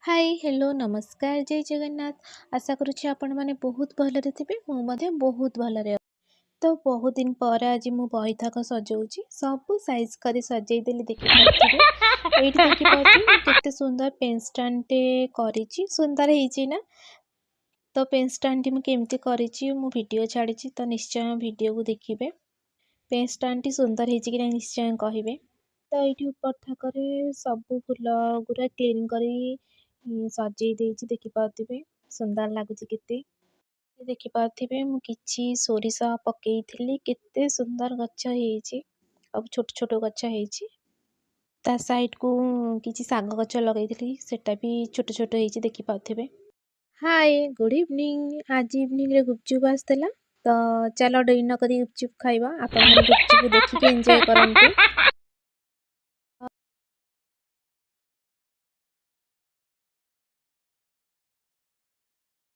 High, hello, ନମସ୍କାର, ଜୟ ଜଗନ୍ନାଥ। ଆଶା କରୁଛି ଆପଣମାନେ ବହୁତ ଭଲରେ ଥିବେ। ମୁଁ ମଧ୍ୟ ବହୁତ ଭଲରେ। ତ ବହୁତ ଦିନ ପରେ ଆଜି ମୁଁ ବହିଥାକ ସଜାଉଛି। ସବୁ ସାଇଜ୍ କରି ସଜେଇ ଦେଲି, ଦେଖିପାରୁଥିବେ। ଏଇଠି ଦେଖିପାରୁଥିବେ, ମୁଁ କେତେ ସୁନ୍ଦର ପେନ୍ ଷ୍ଟାଣ୍ଡଟେ କରିଛି। ସୁନ୍ଦର ହେଇଛି ନା? ତ ପେନ୍ ଷ୍ଟାଣ୍ଡଟି ମୁଁ କେମିତି କରିଛି, ମୁଁ ଭିଡ଼ିଓ ଛାଡ଼ିଛି, ତ ନିଶ୍ଚୟ ଭିଡ଼ିଓକୁ ଦେଖିବେ। ପେନ୍ ଷ୍ଟାଣ୍ଡଟି ସୁନ୍ଦର ହେଇଛି କି ନାହିଁ, ନିଶ୍ଚୟ କହିବେ। ତ ଏଇଠି ଉପର ଥାକରେ ସବୁ ଫୁଲ ଗୁଡ଼ା କ୍ଲିନ୍ କରି ସଜେଇ ଦେଇଛି, ଦେଖିପାରୁଥିବେ। ସୁନ୍ଦର ଲାଗୁଛି କେତେ। ଦେଖିପାରୁଥିବେ, ମୁଁ କିଛି ସୋରିଷ ପକେଇଥିଲି, କେତେ ସୁନ୍ଦର ଗଛ ହେଇଛି। ଆଉ ଛୋଟ ଛୋଟ ଗଛ ହେଇଛି। ତା ସାଇଡ଼କୁ କିଛି ଶାଗ ଗଛ ଲଗେଇଥିଲି, ସେଟା ବି ଛୋଟ ଛୋଟ ହେଇଛି, ଦେଖିପାରୁଥିବେ। ହାଏ, ଗୁଡ଼୍ ଇଭିନିଂ। ଆଜି ଇଭିନିଂରେ ଗୁପଚୁପ୍ ଆସିଥିଲା, ତ ଚାଲ ଡେରି ନ କରି ଗୁପଚୁପ୍ ଖାଇବା। ଆପଣମାନେ ଗୁପଚୁପ୍ ଦେଖିକି ଏନ୍ଜୟ କରନ୍ତୁ।